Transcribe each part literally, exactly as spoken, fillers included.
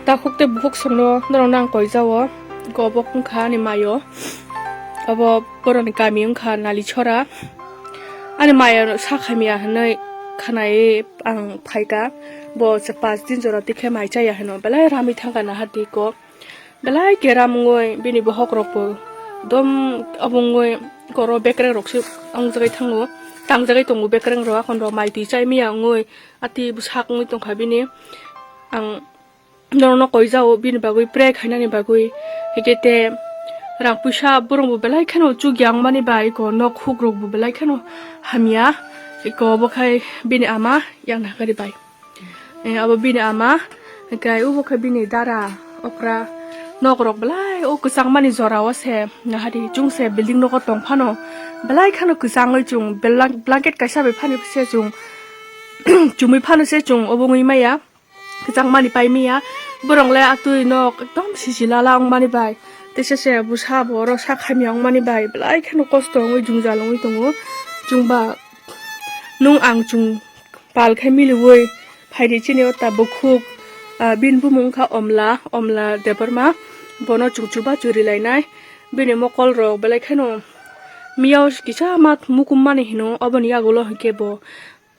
Takhuk tei bukhuk songno norokno ang koijao. Iko obo wngkha ani mayo. Obo borokni kami wngkha Nalichora. Ani mayo sak hamya hinwi khnaiwi ang phaikha. Bo se pas din jora tikhe mai chaya hino. Belai ramwi thangkha nahardi iko. Belai keram wngwi bini bohok rokbo dom obo wngwi koro bekreng rokse wngjagwi thango. Tangjagwi tongo bekreng rok, akhon rok mai twi chai maya wngwi ati bwsak wngwi tongkha bini. Ang norokno koijao bini bagwi pray khainani bagwi. Hikhe te rang puisa borokbo belai kheno chukya wngmani bai iko nok huk rokbo belai kheno hamya. Iko obo khai bini ama yang nahakari bai. Eh, abo bini ama, hwnkhe obo khe bini dara okra. Nok rok belai o kwchangmani jora o se, nahadi chwng se building nogo tong phano belai kheno kwchangwi chwng bela-, blanket kaisa bai phano se chwng chumui phano se chwng obo wngwi maya, kwchangmani pai maya. Borok le atwi nok ekdom sisi lala wngmani bai, teisa se bwsa bo oro sak hamya wngmani bai belai kheno kosto wngwi jwngjal wngwi tongo. Chwngba nwng ang chwng pal khe miliwi phaidi chini o ta bukhuk, ah, bini bumung wngkha Omla, Omla Debbarma, bono chwng chubachu rilainai. Bini mokol rok belai kheno miyao kisa ma mukum mani hino, oboni yagulo hinkhe bo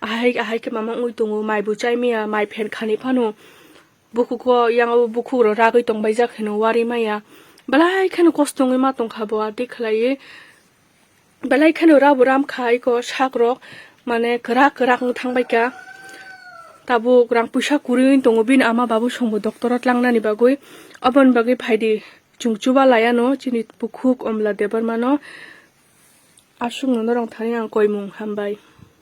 ahai ahai khe mama wngwi tongo, mai bo chai maya, mai phen khani phano bukhuko yang o bukhuk rok ragwi tongbaijak hino, wari maya, belai kheno kosto wngwi ma tongkha bo, ati khlaiwi. Belai kheno rabo ram kha iko sak rok, mane kwrak kwrak wng thang bai kha. Tabuk rang puisa kwrwi wng tongo bini ama babu songbo doctor o tlangnani bagwi. Aboni bagwi phaidi chwng chuba lai ano chini bukhuk Omla Debbarma no. Aswk no norok thani ang koimung hambai.